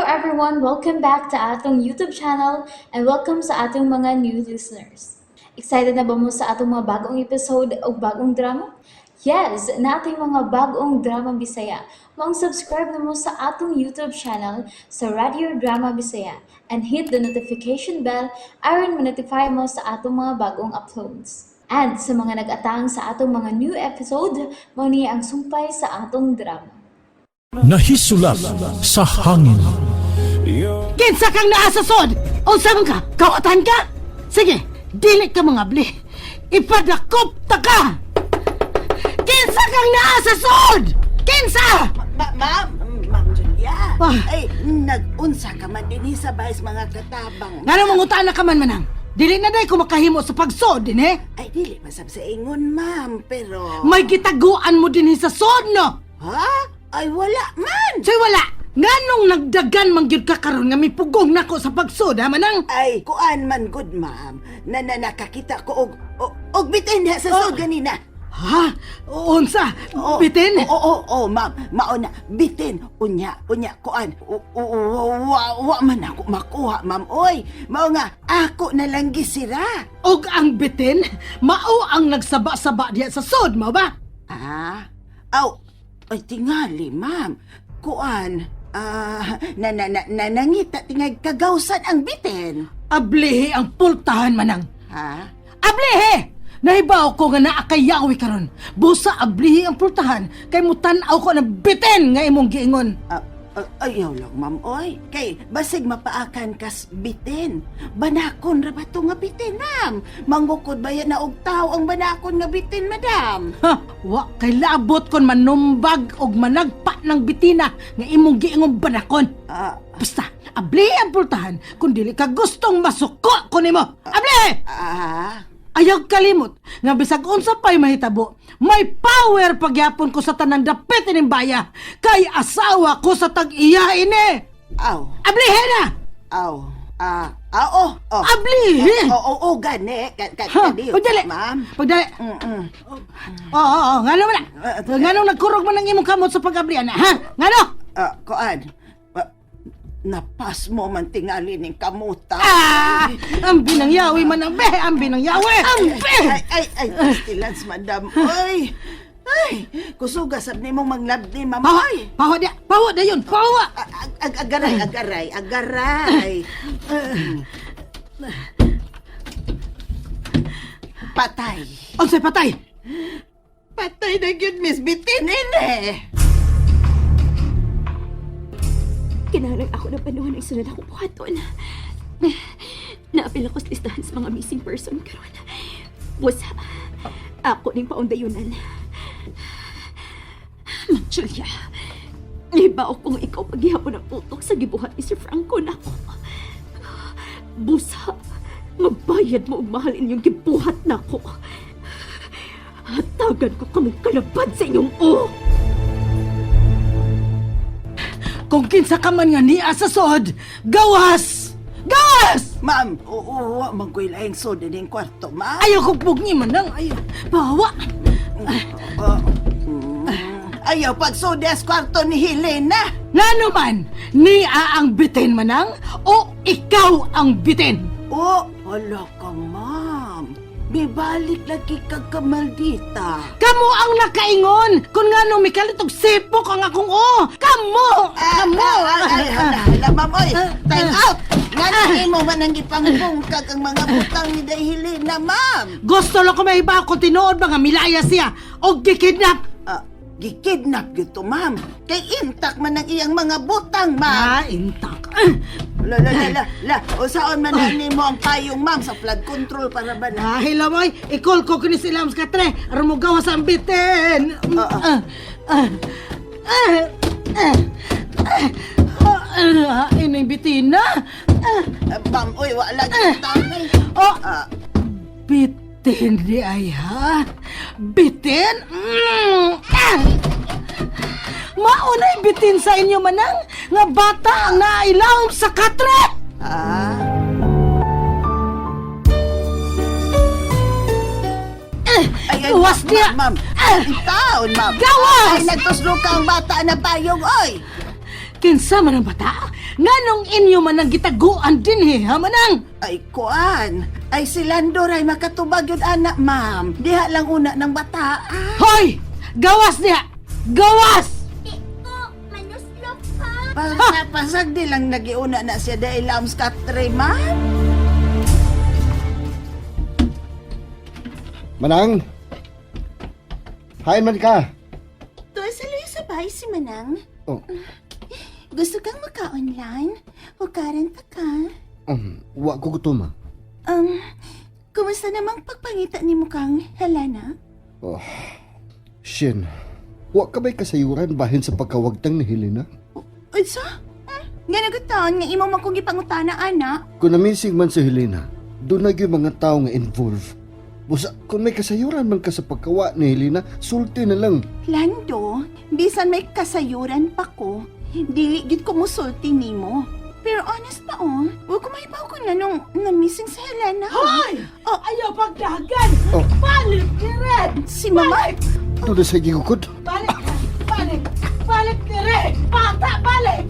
Everyone! Welcome back to atong YouTube channel and welcome sa atong mga new listeners. Excited na ba mo sa atong mga bagong episode o bagong drama? Yes, naa tay mga bagong drama Bisaya. Maong subscribe na mo sa atong YouTube channel sa Radio Drama Bisaya and hit the notification bell aron ma-notify mo sa atong mga bagong uploads. And sa mga nag-atang sa atong mga new episode, mao ni ang sumpay sa atong drama. Nahisulat sa hangin. Kinsa kang naa sa sod? Unsa man ka? Kawatan ka? Sige, dili ka mangabli. Ipadakop ta ka! Kinsa kang naa sa sod? Kinsa? Ma'am, Ma'am Julia. Ah. Ay, nag-unsa ka man dinhi sa bahay sa mga katabang. Ngano mangutana ka man, manang? Dili na day ko makahimo sa pagsod dinhi. Ay, dili man sab sa ingon, ma'am, pero. May gitaguan mo dinhi sa sod, no? Ha? Ay, wala man! Soy wala. Nganong nagdagan man gyud ka karon nga mipugong nako sa pagsod, ha, manang? Ay, kuan man gud, ma'am. Na, na nakakita ko og bitin diha sa sod ganina. Ha? Unsa? Oo. Bitin? Oo, oo, oo, ma'am. Mao na, bitin. Unya, unya, kuan. Wa man ako makuha, ma'am. Oy, mao nga, ako na lang gisira. Og ang bitin, mao ang nagsaba-saba diha sa sod, mao ba? Ah? Aw, ay tingali, ma'am. Kuan, na, na, na, na nangita tingay kagawsan ang bitin. Ablihi ang pultahan, manang. Ha? Ablihi! Nahibaw ko nga naa kay yawi karon. Busa ablihi ang pultahan kay mutan-aw ko ng bitin nga imong giingon. Ah, ah, ayaw lang, ma'am, oy. Kay, basig mapaakan kas bitin. Banakon ra ba to nga bitin, ma'am? Mangukod ba yan na og tao ang banakon nga bitin, madam? Ha, wa kay labot kon manumbag og managpa ng bitina nga imong giingong banakon. Ah, Basta, ablihi ang pultahan kung dili ka gustong masuko ko nimo. Ablihi! ah, Ayaw kalimot nga bisag unsa pa'y mahitabo, may power pagyapon ko sa tanang dapit ining baya kay asawa ko sa tag-iya ini. Aw, Ablihi na! aw, ah, ah, oh, oh. Ablihi! Oo, oh, oh, gani. Ka, ka, Ha, kadi, pagdali. Ma'am. Pagdali. Oo, oo, oo. Ngano man na? Ngano nagkurog man ang imong kamot sa pag-abli, ana, ha? Ngano? Ah, kuan. Ah, napas mo man tingali ning kamuta. Ah! Ang binangyawi man ang be! Ang binangyawi! Ang be! Ay, ay, ay, pestilence, madam. Oy! Ay, kusuga sab nimong manglabdi, ma'am. Pawa! Ay! Pawa dia! Pawa da yun! Pawa! Agaray, agaray, agaray. Patay. Unsay patay! Patay na gyud, Miss Bitinin eh. Kinahanglan ako ng panahon ang sunod akong buhaton. Naapil ako sa listahan sa mga missing person karon. Busa, ako ning paundayunan. Ma'am Julia, ibaw kong ikaw paghihapon ang utok sa gibuhat ni Sir Franco nako. Busa, magbayad mo og mahal inyong gibuhat nako. Hatagan ko kamong kalabad sa inyong o. Kung kinsa ka man nga niya sa sod, gawas! Gawas! Ma'am, oo, wa man ko'y laing sod ining kwarto, ma'am. Ayaw kong pugni man nang ayaw. Pawa! Oh, Ayaw pagsudi as kwarto ni Helena. Ngano man, niya ang bitin manang o ikaw ang bitin? Oh, wala ka, ma'am. Bibalik lagi kag kamaldita. Kamo ang nakaingon kung ngano mikalit og sipok ang akong o. Kamo! Kamo! Ah, ay, hala, hala, ma'am, oy. Time out. Nga na imo man ang gipangbungkag ang mga butang ni Day Helena, ma'am. Gusto lang ko mahibaw kung tinuod ba nga milaya siya o gikidnap. Ah, gikidnap gyud to, ma'am. Kay intak man ang iyang mga butang, ma'am. Ah, intak. La, la, la, la, la. O saon man na nimo ang payong, ma'am, sa flood control para ba na? Ah, hello moy. I-call ko kini sila mas katre. Aron mo gawas ang bitin. Ah, Ah, ah, ah, ah, ah, ah, ini bitin na. Ah, Ah, ma'am, oy, wala gyud taon, eh. oh, Ah, bitin di ay ha? Bitin? Ah! Maunay bitin sa inyo manang nga bata ang nailawom sa katre. ah. Ay, ay, Iwas ma'am, niya. Ma'am, Ah! taon, ma'am. Gawas! Ay, nagtuslo ka ang bata na payong, oy. Kinsa man ang bata? Nganong inyo man ang gitaguan dinhi, ha, Manang? Ay, kuan. Ay, si Lando ray makatubag yun, anak, ma'am. Diha lang una ng bata. Ah, Hoy! Gawas niya! Gawas! para pasag di lang nagiuna na siya dahil lams katre, ma'am. Manang! Hain man ka! To sa Luis Sabay si Manang. Oh, Gusto kang maka-online? O karanta ka? wa ko gutom ah. Kumusta namang pagpangita ni mukhang Helena? Oh, Shin, wa ka ba'y kasayuran bahin sa pagkawagtang ni Helena? Unsa? Nga nagutan nga imo man kong gipangutana ana. Kung namising man si Helena, doon na yung mga tao nga involved. Busa, kung may kasayuran man ka sa pagkawa ni Helena, sulti na lang. Lando, bisan may kasayuran pa ko, dili gid ko musulti nimo. Pero honest pa oh, wa ko mahibaw ko na nung na-missing si Helena. Hoy! Oh. Ayaw pagdagan! Oh. Balik dire! Si Mama, Doon na sa gigukod. Balik! Balik! Balik dire! Bata, balik!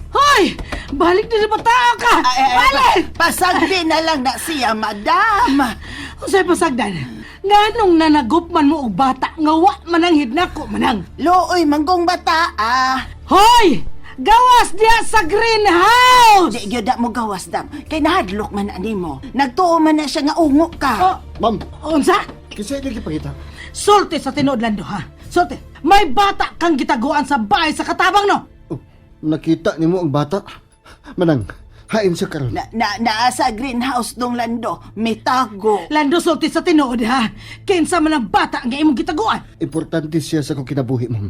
Hoy! Balik dire bata ka! Ay, ay, ay, Balik! pasagdi na lang na siya, madam. Unsay pasagdan? Nganong nanagup man mo og bata nga wa man ang hidnako manang? Looy, manggong bata ah. Hoy! Gawas diha sa greenhouse! Di gyud na mo gawas dam. Kay nahadlok man na nimo. Nagtuo man na siya nga ungo ka. Oh, Ma'am, unsa? kasi lagi pangita. Sulti sa tinuod, Lando, ha? Sulti. May bata kang gitaguan sa bahay sa katabang, no? Oh, nakita nimo ang bata. Manang, hain siya karon. Na, na, naa sa greenhouse dong Lando, may tago. Lando, sulti sa tinuod, ha? Kinsa man ang bata nga imong gitaguan? Importante siya sa kong kinabuhi, ma'am.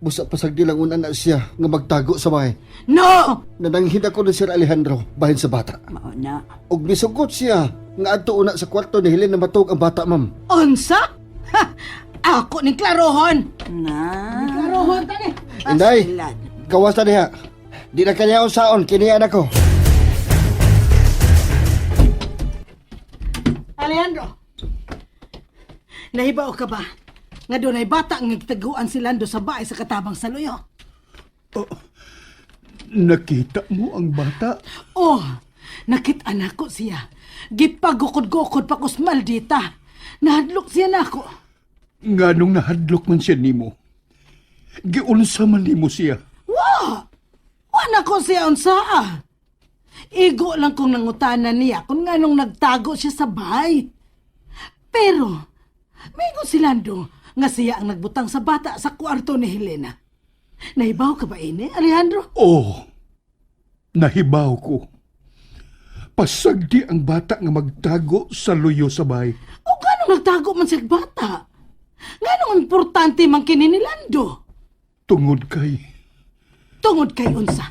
Busa pasagdi lang una na siya nga magtago sa bahay. No! Nananghid ako ni Sir Alejandro bahin sa bata. Mao na. Og nisugot siya nga adto una sa kwarto ni Helen na matuog ang bata, ma'am. Unsa? Ha! Ako ning klarohon! Na. Klarohon tani! Inday, Pasilan. gawas na diha. Di na kanya saon, kini anak ko. Alejandro! Nahibaw ka ba? Nga doon ay bata nga gitaguan si Lando sa bahay sa katabang sa luyo. Nakita mo ang bata? Oh, nakita na ko siya. Gipagukod-gukod pa kus maldita. Nahadlok siya nako. Nga nung nahadlok man siya nimo. Giunsa man nimo siya. Wa! Wa na ko siya unsa ah. Igo lang kong nangutana niya kung nganong nagtago siya sa bahay. Pero, mingon si Lando nga siya ang nagbutang sa bata sa kwarto ni Helena. Nahibaw ka ba ini, Alejandro? Oh, nahibaw ko. Pasagdi ang bata nga magtago sa luyo sa bahay. O ganong nagtago man siya bata? Nganong importante man kini ni Lando? Tungod kay Tungod kay unsa.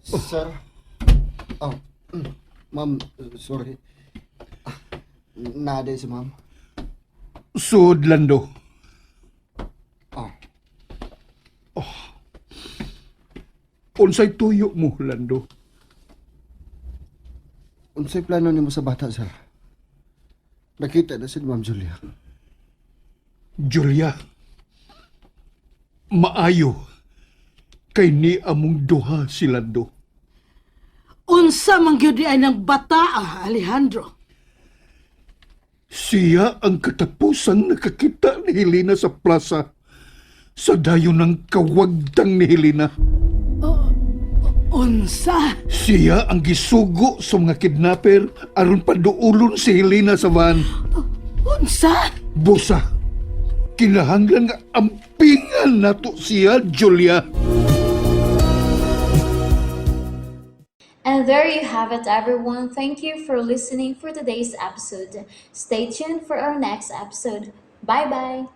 Sir. Oh, ma'am, sorry. Ah, Nade si ma'am. Sud Lando. Oh, Unsay tuyo mo, Lando? Unsay plano nimo sa bata, sir? Nakita na si Ma'am Julia. Julia, maayo kay ni among duha si Lando. Unsa man gyud di ay ng bata, ah, Alejandro. Siya ang katapusang nakakita ni Helena sa plaza sa dayon ng kawagtang ni Helena. Unsa? Siya ang gisugo sa mga kidnapper aron paduulon si Helena sa van. Unsa? Busa, kinahanglan nga ampingan nato siya, Julia. And there you have it, everyone. Thank you for listening for today's episode. Stay tuned for our next episode. Bye bye.